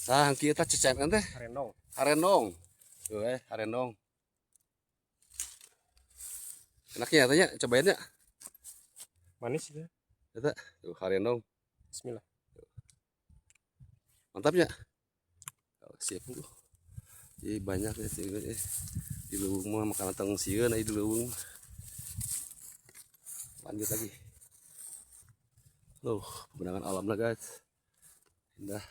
Tah, kieu tah cecen teh. Harendong. Harendong. Tuh harendong. Enaknya tanya, cobain ya. Manis itu. Eta, tuh harendong. Bismillah. Mantapnya. Oh, siap tuh. Jadi banyak ya sih di leuweung mah makanan tong sieun di leuweung. Lanjut lagi. Loh, pemandangan alam lah, guys. Indah.